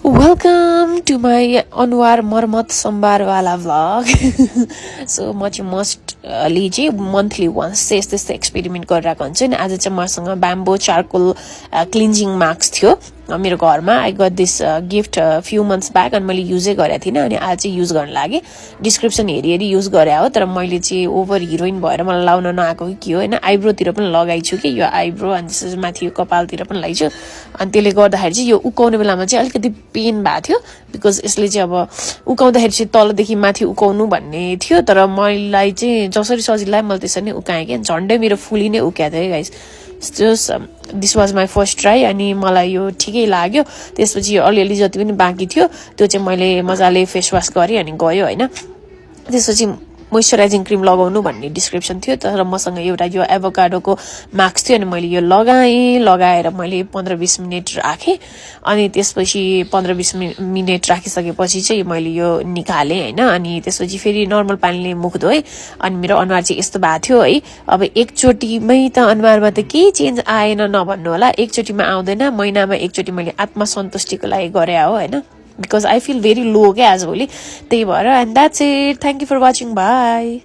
Welcome to my अनुहार मर्मत सोमबारवाला vlog so म चाहिँ मस्टली चाहिँ मन्थली वन्स चाहिँ यस्तो एक्सपेरिमेन्ट गरिरहेको हुन्छु नि आज चाहिँ मसँग ब्याम्बो चारकोल क्लिन्जिङ मास्क थियो मेरो घरमा I got this gift few months back अनि मैले युजै गरेको थिइनँ अनि आज चाहिँ युज गर्न लागेँ डिस्क्रिप्सन हेरी युज गरे हो तर मैले चाहिँ ओभर हिरोइन भएर मलाई लाउन नआएको कि के हो होइन आइब्रोतिर पनि लगाइछु कि यो आइब्रो अनि त्यसपछि माथि कपालतिर पनि लगाइछु अनि त्यसले गर्दाखेरि चाहिँ यो उकाउने बेलामा चाहिँ अलिकति पेन भएको थियो बिकज यसले चाहिँ अब उकाउँदाखेरि चाहिँ तलदेखि माथि उकाउनु भन्ने थियो तर मलाई चाहिँ जसरी सजिलो मैले त्यसरी नै उकाएँ क्या झन्डै मेरो फुली नै उक्याएको थियो guys this was my first try अनि मलाई यो ठिकै लाग्यो त्यसपछि यो अलिअलि जति पनि बाँकी थियो त्यो चाहिँ मैले मजाले फेस वास गरेँ अनि गयो होइन त्यसपछि मोइस्चराइजिङ क्रिम लगाउनु भन्ने डिस्क्रिप्सन थियो तर मसँग एउटा यो एभोकाडोको मास्क थियो अनि मैले यो लगाएर मैले 15-20 मिनट राखेँ अनि त्यसपछि 15-20 मिनट राखिसकेपछि चाहिँ मैले यो निकालेँ होइन अनि त्यसपछि फेरि नर्मल पानीले मुख धोएँ अनि मेरो अनुहार चाहिँ यस्तो भएको थियो है अब एकचोटिमै त अनुहारमा त केही चेन्ज आएन नभन्नु होला एकचोटिमा आउँदैन महिनामा एकचोटि मैले आत्मसन्तुष्टिको लागि गरे हो होइन because I feel very low as well. And that's it. Thank you for watching. Bye.